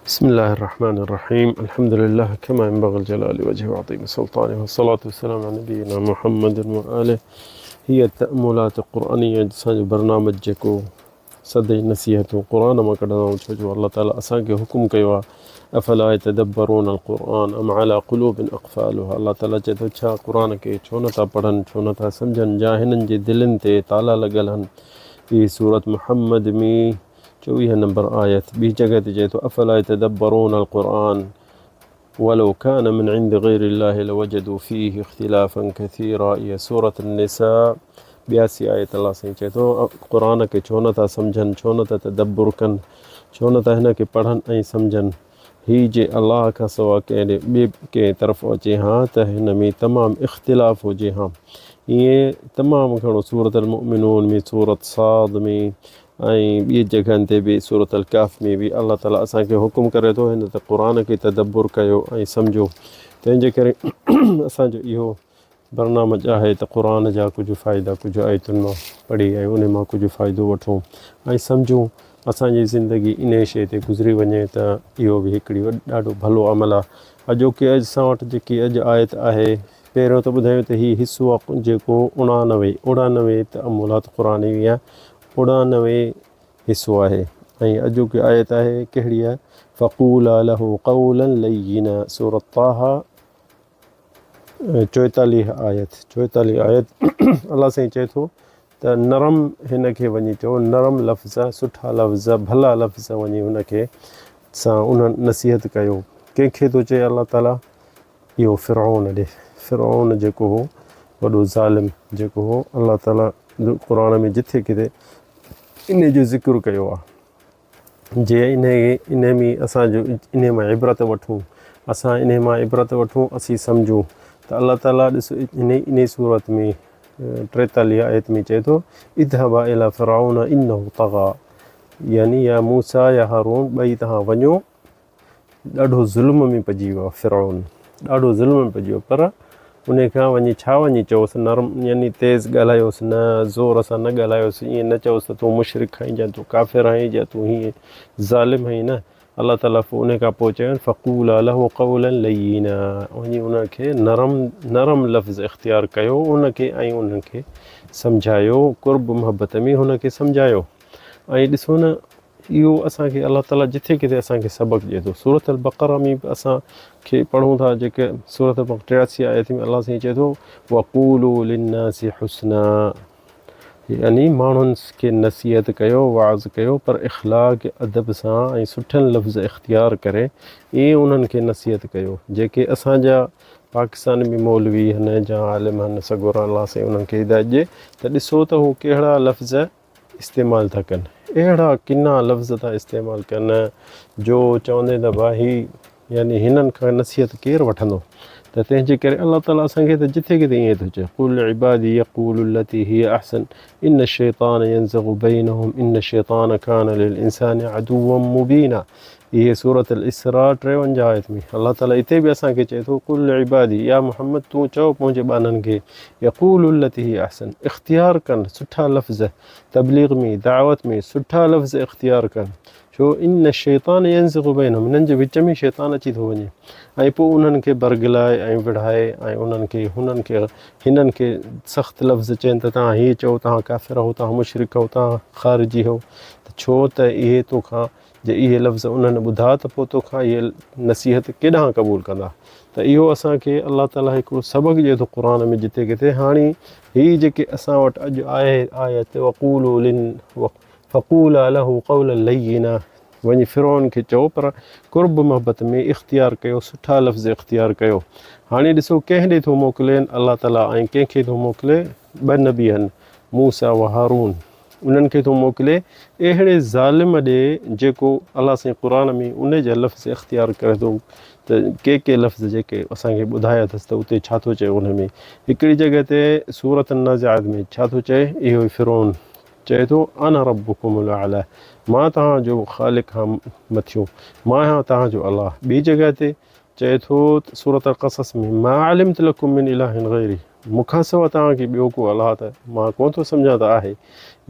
بسم الله الرحمن الرحيم الحمد لله كما ينبغي الجلال وجهه وعظيم سلطانه والصلاة والسلام على نبينا محمد وآله هي تأملات قرآنية اسان جو برنامج جيڪو سدائين نصيحتون قرآن مان ڪڍندا آهيون ڇو جو الله تعالي اسان کي حڪم ڪيو آهي افلا يتدبرون القرآن ام على قلوب اقفالها الله تعالي چئي ٿو ڇا قرآن کي ڇو نٿا پڙهن ڇو نٿا سمجهن جا هنن جي دلين تي تالا لڳل آهن هي سورت محمد ۾ 24 نمبر آيت ٻي جڳهه تي چئي ٿو افلا يتدبرون القرآن ولو كان من عند غير الله لوجدوا فيه اختلافا كثيرا اها سورة النساء 82 آيت الله سائين چئي ٿو قرآن کي ڇو نٿا سمجهن ڇو نٿا تدبر ڪن ڇو نٿا هن کي پڙهن ۽ سمجهن هي جي الله کان سوا ڪنهن ڏي ٻئي ڪنهن طرف اچي ها ته هن ۾ تمام اختلاف هجي ها. ائين تمام گهڻو سورة المؤمنون ۾ سورة صاد ۾ ۽ ٻي جڳهن تي به سورة الڪهف ۾ به الله تعالي اسان کي حڪم ڪري ٿو هن ته قرآن کي تدبر ڪيو ۽ سمجهو تنهن جي ڪري اسان جو اهو برنامج آهي ته قرآن جا ڪجهه فائدا ڪجهه آيتن مان پڙهي ۽ انهي مان ڪجهه فائدو وٺون ۽ سمجهون اسان جي زندگي انهي شيء تي گذري وڃي ته اهو به هڪڙي ڏاڍو ڀلو عمل آهي اڄوڪي اسان وٽ جيڪي اڄ آيت آهي پهريون ته ٻڌايون ته هي حصو آهي جيڪو 89 اڻانوي تاملات قرآني آهي 89 حصو آهي ۽ اڄوڪي آيت آهي ڪهڙي آهي فقولا له قولا لينا سورة طه 44 آيت 44 آيت الله سائين چئي ٿو ته نرم هن کي وڃي چئو نرم لفظ سٺا لفظ ڀلا لفظ وڃي هن کي سان ان نصيحت ڪيو ڪنهن کي ٿو چئي الله تعالي اهو فرعون ڏي فرعون جيڪو هو وڏو ظالم جيڪو هو الله تعالي قرآن ۾ جٿي ڪٿي ان جو ذڪر ڪيو آهي جي انهي انهي ۾ اسان جو انهي مان عبرت وٺون اسان انهي مان عبرت وٺون اسين سمجهون ته الله تعالي ڏس انهي انهي صورت ۾ 43 آيت ۾ چئي ٿو اذهبا الى فرعون انه طغى يعني يا موسيٰ يا هارون ٻئي تهان وڃو ڏاڍو ظلم ۾ پئجي ويو آهي فرعون ڏاڍو ظلم ۾ پئجي ويو پر ان کان وڃي ڇا وڃي چئوس نرم يعني تيز ڳالهايوس نه زور سان نه ڳالهايوس ائين نه چئوس ته تون مشرڪ آهين يا تون ڪافر آهين يا تون هيئن ظالم آهين نه الله تعالي ان کان پوء چيو فقولا له قولا لينا وڃي ان کي نرم نرم لفظ اختيار ڪيو ان کي ۽ انهن کي سمجهايو قرب محبت ۾ هن کي سمجهايو ۽ ڏسو نه اهو اسان کي الله تعالي جٿي ڪٿي اسان کي سبق ڏئي ٿو. سورة البقره ۾ به اسان کي پڙهون ٿا جيڪي سورة البقره 83 آيت ۾ الله سائين چئي ٿو وقولوا للناس حسنا يعني ماڻهن کي نصيحت ڪيو وعظ ڪيو پر اخلاق ادب سان ۽ سٺن لفظ اختيار ڪري ائين انهن کي نصيحت ڪيو جيڪي اسان جا پاڪستان ۾ مولوي هن جا عالم هن سڳورا الله سائين انهن کي هدايت ڏئي ته ڏسو ته هو ڪهڙا لفظ استعمال ٿا ڪن اهڙا ڪنا لفظ ٿا استعمال ڪن جو چوندين ته ڀا هي يعني هنن کان نصيحت ڪير وٺندو ته تنهن جي ڪري الله تعالي اسان کي ته جٿي ڪٿي ائين ٿو چئي قل عبادي يقول التي هي احسن ان الشيطان ينزغ بينهم ان الشيطان كان للانسان عدوا مبينا اهي سورة الاسراء 53 آيت ۾ الله تعالي اتي به اسان کي چئي ٿو قل عبادي يا محمد تون چئو پنهنجي ٻانهن کي يقول التي هي احسن اختيار ڪن سٺا لفظ تبليغ ۾ دعوت ۾ سٺا لفظ اختيار ڪن ڇو ان الشيطان ينزغ بينهم انهن جي وچ ۾ شيطان اچي ٿو وڃي ۽ پوء انهن کي برغلائي ۽ وڙهائي ۽ انهن کي هنن کي هنن کي سخت لفظ چين ته توهان هيئن چئو توهان ڪافر هو توهان مشرڪ هو توهان خارجي هو ته ڇو ته اهي توکان جي اهي لفظ انهن ٻڌا ته پوء توکان اهي نصيحت ڪيڏانهن قبول ڪندا ته اهو اسان کي الله تعالي هڪڙو سبق ڏئي ٿو قرآن ۾ جتي ڪٿي هاڻي هي جيڪي اسان وٽ اڄ آهي آيت وقولوا لن فقولا له قولا لينا وڃي فرعون کي چئو پر قرب محبت ۾ اختيار ڪيو سٺا لفظ اختيار ڪيو هاڻي ڏسو ڪنهن ڏي ٿو موڪلين الله تعالي ۽ ڪنهن کي ٿو موڪلي ٻه نبي هن موسيٰ و هارون انهن کي ٿو موڪلي اهڙي ظالم ڏي جيڪو الله سائين قرآن ۾ ان جا لفظ اختيار ڪري ٿو ته ڪي ڪي لفظ جيڪي اسان کي ٻڌايا اٿس ته اتي ڇا ٿو چئي ان ۾ هڪڙي جڳهه تي سورة النازعات ۾ ڇا ٿو چئي اهو ئي فرعون چئي ٿو انا ربڪم الاعلي مان توهان جو خالق هان مٿيون مان آهيان توهان جو الله ٻي جڳهه تي. چئي ٿو ته سورة القصص ۾ ما علمت لڪم من اله غيري مون کان سواء توهان کي ٻيو ڪو الله ته مان ڪونه ٿو سمجهان ته آهي.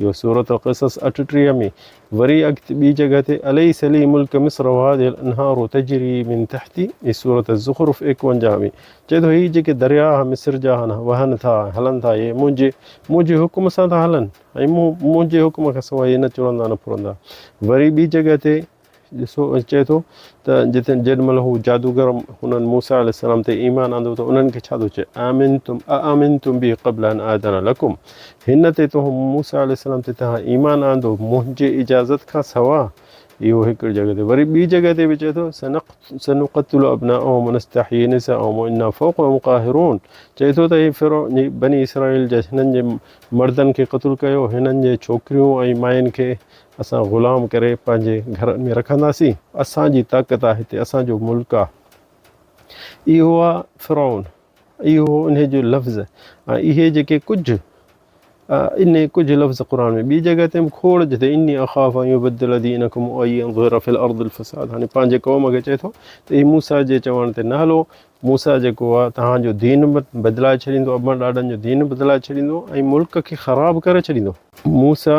اهو سورة القصص 38 ۾. وري اڳتي ٻي جڳهه تي اليس لي ملڪ مصر وهذه الانهار تجري من تحتي هي سورة الزخرف 51 ۾. چئي ٿو هي جيڪي درياهه مصر جا وهن ٿا هلن ٿا اهي منهنجي حڪم سان ٿا هلن ۽ منهنجي حڪم کان سواء اهي نه چرندا نه ڦرندا. وري ٻي جڳهه تي ڏسو چئي ٿو ته جتي جيڏي مهل هو جادوگر هنن موسيٰ عليه السلام تي ايمان آندو ته انهن کي ڇا ٿو چئي آمنتم اآمنتم به قبل ان آذن لڪم هن تي تو موسيٰ عليه السلام تي توهان ايمان آندو منهنجي اجازت کان سوا. اهو هڪڙي جڳهه تي. وري ٻي جڳهه تي به چئي ٿو سنقتل ابناءهم ونستحيي نساءهم وانا فوقهم قاهرون. چئي ٿو ته هي فرعون بني اسرائيل جا هنن جي مردن کي قتل ڪيو، هنن جي ڇوڪريون ۽ ماين کي اسان غلام ڪري پنهنجي گهرن ۾ رکنداسين، اسان جي طاقت آهي هتي، اسان جو ملڪ آهي. اهو آهي فرعون، اهو هو انهي جو لفظ ۽ اهي جيڪي ڪجهه انهي ڪجهه لفظ قرآن ۾ ٻي جڳهه تي به کوڙ جتي اني اخاف ان يبدل دينڪم او يظهر في الارض الفساد. هاڻي پنهنجي قوم کي چئي ٿو ته هي موسيٰ جي چوڻ تي نه هلو، موسيٰ جيڪو آهي توهان جو دين بدلائي ڇڏيندو، ابن ڏاڏن جو دين بدلائي ڇڏيندو ۽ ملڪ کي خراب ڪري ڇڏيندو. موسيٰ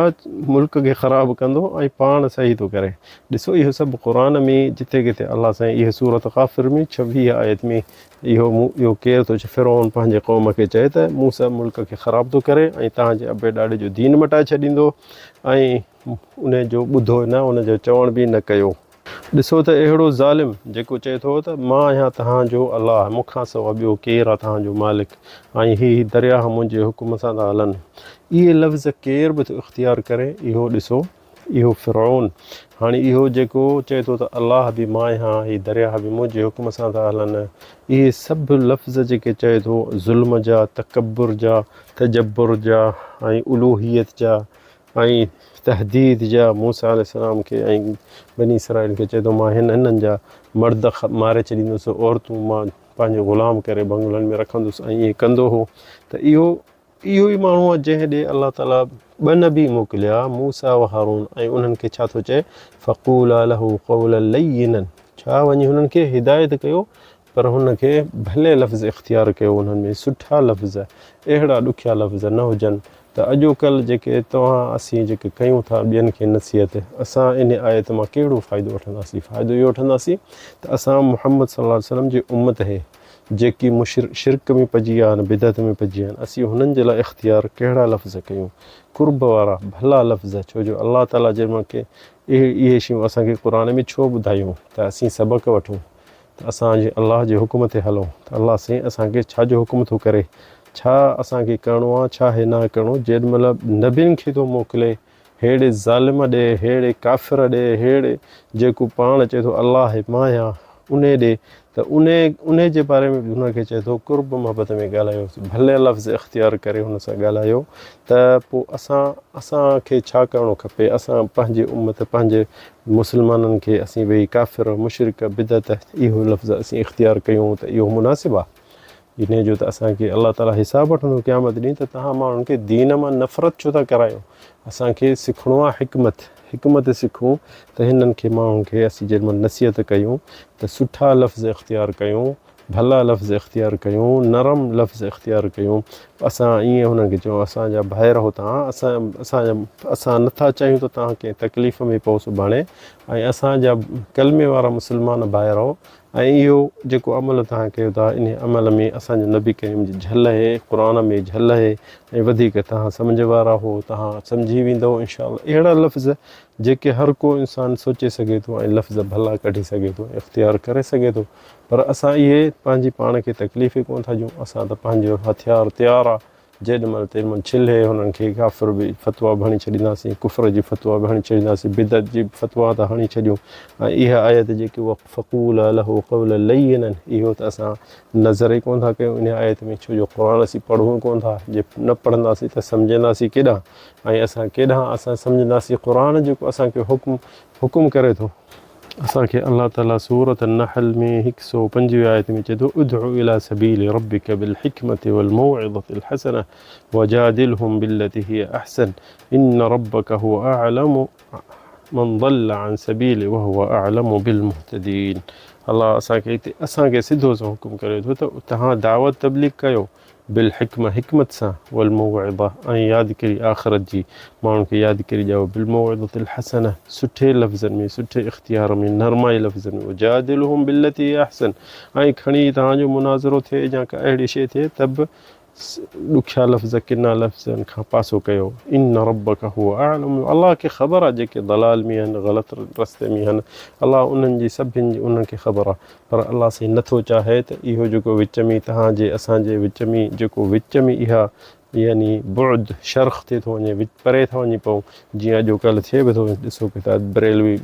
ملڪ کي خراب ڪندو ۽ پاڻ صحيح ٿو ڪري. ڏسو اهو سڀ قرآن ۾ جتي ڪٿي الله سائين اهي سورة غافر ۾ 26 آيت ۾ اهو اهو ڪير ٿو چئي فرعون پنهنجي قوم کي چئي ته موسيٰ ملڪ کي خراب ٿو ڪري ۽ توهان جي ابي ڏاڏي جو دين مٽائي ڇڏيندو ۽ ان جو ٻڌو نه ان جو چوڻ به نه ڪيو. ڏسو ته اهڙو ظالم جيڪو چئي ٿو ته مان آهيان توهان جو الله، مون کان سواء ٻيو ڪير آهي توهان جو مالڪ ۽ هي درياهه منهنجي حڪم سان ٿا هلن. اهي لفظ ڪير به ٿو اختيار ڪري، اهو ڏسو، اهو فرعون. هاڻي اهو جيڪو چئي ٿو ته الله به مان آهيان، هي درياهه به منهنجي حڪم سان ٿا هلن. اهي سڀ لفظ جيڪي چئي ٿو، ظلم جا، تڪبر جا، تجبر جا ۽ الوهيت جا، ۽ تهديد جا موسيٰ عليه السلام کي ۽ بني اسرائيل کي چئي ٿو مان هن هنن جا مرد ماري ڇڏيندس، عورتون مان پنهنجو غلام ڪري بنگلن ۾ رکندس ۽ ائين ڪندو هو ته اهو اهو ئي ماڻهو آهي جنهن ڏي الله تعاليٰ ٻه نبي موڪليا موسيٰ و هارون ۽ انهن کي ڇا ٿو چئي فقولا له قولا لينا ڇا وڃي هنن کي هدايت ڪيو پر هن کي ڀلي لفظ اختيار ڪيو انهن ۾ سٺا لفظ اهڙا ڏکيا لفظ نه هجن ته اڄوڪلهه جيڪي توهان اسين جيڪي ڪيون ٿا ٻين کي نصيحت اسان ان آيت مان ڪهڙو فائدو وٺنداسين فائدو اهو وٺنداسين ته اسان محمد صلي الله عليه وسلم جي امت هي جيڪي شرڪ ۾ پئجي ويا آهن بدعت ۾ پئجي ويا آهن اسين هنن جي لاء اختيار ڪهڙا لفظ ڪيون قرب وارا ڀلا لفظ ڇو جو الله تعالي جي مان کي اهي شيون اسان کي قرآن ۾ ڇو ٻڌايون ته اسين سبق وٺون ته اسان جي الله جي حڪم تي هلون ته الله سائين اسان کي ڇا جو حڪم ٿو ڪري، ڇا اسان کي ڪرڻو آ، ڇا هي ناهي ڪرڻو، جيڏ مهل نبين کي ٿو موڪلي ههڙي ظالم ڏي، ههڙي ڪافر ڏي، ههڙي جيڪو پاڻ چئي ٿو الله هي مان آهيان انهي ڏي ته انهي انهي جي باري ۾ به هن کي چئي ٿو قرب محبت ۾ ڳالهايو، ڀلي لفظ اختيار ڪري هن سان ڳالهايو ته پوء اسان اسان کي ڇا ڪرڻو کپي، اسان پنهنجي امت پنهنجي مسلمانن کي اسين ويهي ڪافر، مشرڪ، بدعت اهو لفظ اسين اختيار ڪيون ته اهو مناسب آهي؟ انهي جو ته اسان کي الله تعالي حساب وٺندو قيامت ڏينهن ته توهان ماڻهن کي دين مان نفرت ڇو ٿا ڪرايو؟ اسان کي سکڻو آهي حڪمت، حڪمت سکون ته هنن کي ماڻهن کي اسين جيڏي مهل نصيحت ڪيون ته سٺا لفظ اختيار ڪيون، ڀلا لفظ اختيار ڪيون، نرم لفظ اختيار ڪيون، اسان ائين هنن کي چيون اسان جا ڀائر هو توهان، اسان اسان جا اسان نٿا چاهيون ته توهان ڪنهن تڪليف ۾ پئو سڀاڻي ۽ اسان جا ڪلمي وارا مسلمان ڀائر هو ۽ اهو جيڪو عمل توهان ڪيو ٿا انهي عمل ۾ اسان جو نبي ڪريم جي جهل اهي، قرآن ۾ جهل اهي ۽ وڌيڪ توهان سمجهه وارا هو توهان سمجهي ويندؤ انشاء الله اهڙا لفظ جيڪي هر ڪو انسان سوچي سگهي ٿو ۽ لفظ ڀلا ڪڍي سگهي ٿو ۽ اختيار ڪري سگهي ٿو پر اسان اهي پنهنجي پاڻ کي تڪليف ئي ڪونه ٿا ڏيون، اسان ته پنهنجو هٿيار تيار آ، جيڏ مهل تيڏ مهل ڇلهي هنن کي ڪافر به فتويٰ به هڻي ڇڏينداسين، ڪفر جي فتويٰ به هڻي ڇڏينداسين، بدعت جي به فتويٰ ٿا هڻي ڇڏيون ۽ اها آيت جيڪي فقولا له قولا لينا اهو ته اسان نظر ئي ڪونه ٿا ڪيون انهي آيت ۾ ڇو جو قرآن اسين پڙهون ڪونه ٿا، جي نه پڙهنداسين ته سمجهنداسين ڪيڏانهن ۽ اسان ڪيڏانهن اسان سمجهنداسين قرآن جيڪو اسان کي حڪم حڪم ڪري ٿو. اسان کي الله تعالي سورة النحل ۾ هڪ سؤ پنجويهه آيت ۾ چئي ٿو ادع الي سبيل ربک بالحڪمة والموعظة الحسنة وجادلهم بالتي هي احسن ان ربک هو اعلم. من ضل عن سبيله وهو اعلم بالمهتدين الله اسان کي هتي اسان کي سڌو سنئون حڪم ڪري ٿو ته توهان دعوت تبليغ ڪيو بالحڪمة حڪمت سان والموعظة ۽ يادگيري آخرت جي ماڻهن کي يادگيري ڏياريو بالموعظة الحسنة سٺي لفظن ۾ سٺي اختيار ۾ نرمائي لفظن ۾ وجادلهم بالتي هي احسن ۽ کڻي توهان جو مناظرو ٿئي يا ڪا اهڙي شيء ٿئي ته به ڏکيا لفظ ڪنا لفظن کان پاسو ڪيو ان ربک هو اعلم الله کي خبر آهي جيڪي ضلال ۾ آهن غلط رستي ۾ آهن الله انهن جي سڀن جي انهن کي خبر آهي پر الله سائين نٿو چاهي ته اهو جيڪو وچ ۾ توهان جي اسان جي وچ ۾ جيڪو وچ ۾ اها يعني بعد شرخ ٿي ٿو وڃي وچ پري ٿا وڃي پئون جيئن اڄو ڪلهه ٿئي به ٿو ڏسو ڪي ته بريلوي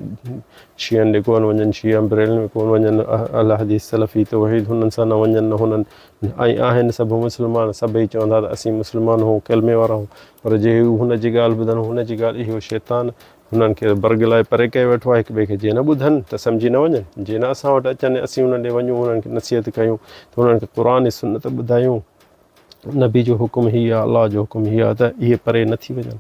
شيعن ڏي ڪون وڃن شيعا بريلوي ۾ ڪون وڃن اهل حديث سلفي توحيد هنن سان نه وڃن نه هنن ۽ آهن سڀ مسلمان سڀئي چوندا ته اسين مسلمان هون ڪلمي وارا هون پر جي هو هن جي ڳالهه ٻڌن هن جي ڳالهه اهو شيطان هنن کي برغلائي پري ڪيو ويٺو آهي هڪ ٻئي کي جي نه ٻڌن ته سمجهي نه وڃن جي نه اسان وٽ اچن اسين انهن ڏي وڃون انهن کي نصيحت ڪيون ته انهن کي قرآن ۽ سنت ٻڌايون نبي جو حڪم هي آهي الله جو حڪم هي آهي ته اهي پري نه ٿي وڃن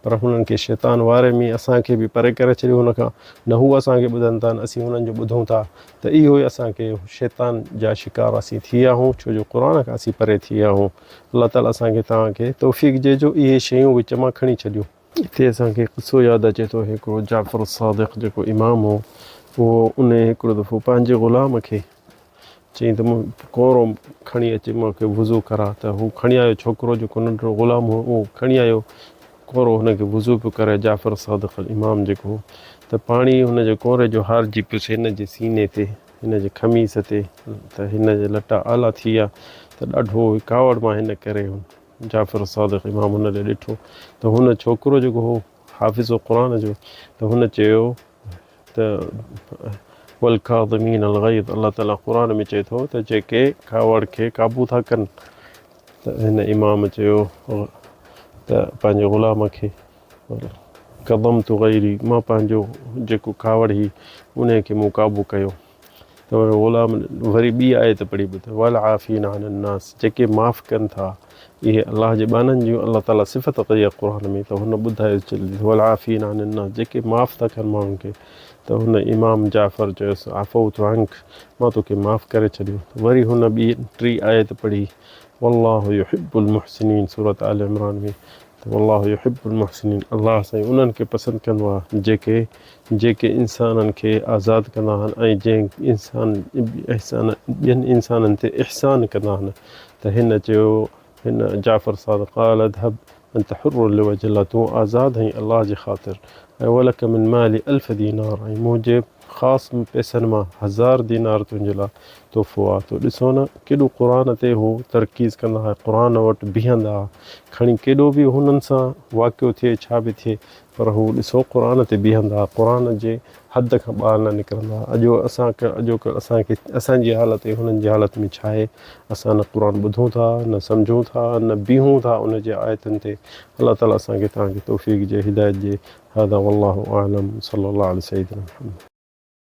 پر هنن کي شيطان واري ۾ اسان کي به پري ڪري ڇڏيو هن کان نه هو اسان کي ٻڌن ٿا نه اسين هنن جو ٻڌون ٿا ته اهو ئي اسان کي شيطان جا شڪار اسين ٿي ويا آهيون ڇو جو قرآن کان اسين پري ٿي ويا آهيون الله تعالي اسان کي توهان کي توفيق ڏي جو اهي شيون وچ مان کڻي ڇڏيون. اتي اسان کي قصو ياد اچي ٿو هڪڙو جعفر الصادق جيڪو امام هو اهو ان هڪڙو دفعو پنهنجي غلام کي چيائين ته مون ڪورو کڻي اچي مون کي وضو ڪرا ته هو کڻي آيو ڇوڪرو جيڪو ننڍڙو غلام هو اهو کڻي آيو ڪورو هن کي وضو پيو ڪرائي جعفر صادق الامام جيڪو هو ته پاڻي هن جي ڪوري جو هارجي پيس هن جي سيني تي هن جي قميص تي ته هن جي لٽا آلا ٿي ويا ته ڏاڍو ڪاوڙ مان هن ڪري جعفر صادق امام هن ڏي ڏٺو ته هن ڇوڪرو جيڪو هو حافظ قرآن جو ته هن چيو ته والڪاظمين الغيظ الله تعالي قرآن ۾ چئي ٿو ته جيڪي ڪاوڙ کي قابو ٿا ڪن ته هن امام چيو ته پنهنجي غلام کي ڪظمت غيري مان پنهنجو جيڪو ڪاوڙ هئي ان کي مون قابو ڪيو ته وري غلام وري ٻي آيت پڙهي ٻڌ والعافين عن الناس جيڪي معاف ڪن ٿا اهي الله جي ٻانهن جون الله تعالي صفت ڪئي آهي قرآن ۾ ته هن ٻڌايو چلي والعافين عن الناس جيڪي معاف ٿا ڪن ماڻهن کي ته هن امام جعفر چيس عفوت عنك مان توکي معاف ڪري ڇڏيو وري هن ٻي ٽي آيت پڙهي والله يحب المحسنين سورة آل عمران ۾ ته والله يحب المحسنين الله سائين انهن کي پسند ڪندو آهي جيڪي جيڪي انسانن کي آزاد ڪندا آهن ۽ جنهن انسان احسان ٻين انسانن تي احسان ڪندا آهن ته هن چيو هن جعفر صادق قال اذهب انت حر لوجه الله تون آزاد آهين الله جي خاطر ۽ ولک من مالي الف دينار ۽ منهنجي خاص پئسن مان هزار دينار تنهنجي لاء تحفو آ تو ڏسو نه ڪيڏو قرآن تي هو ترڪيز ڪندا ها قرآن وٽ بيهندا ها کڻي ڪيڏو به هنن سان واقعو ٿئي ڇا به ٿئي پر هو ڏسو قرآن تي بيهندا ها قرآن جي حد کان ٻاهر نه نڪرندا ها اڄ اسان اڄوڪ اسان کي اسان جي حالت ۽ هنن جي حالت ۾ ڇا آهي اسان نه قرآن ٻڌون ٿا نه سمجهون ٿا نه بيهون ٿا ان جي آيتن تي الله تعالي اسان کي توهان کي توفيق جي هدايت جي هذا والله اعلم صلي الله علي سيدنا محمد.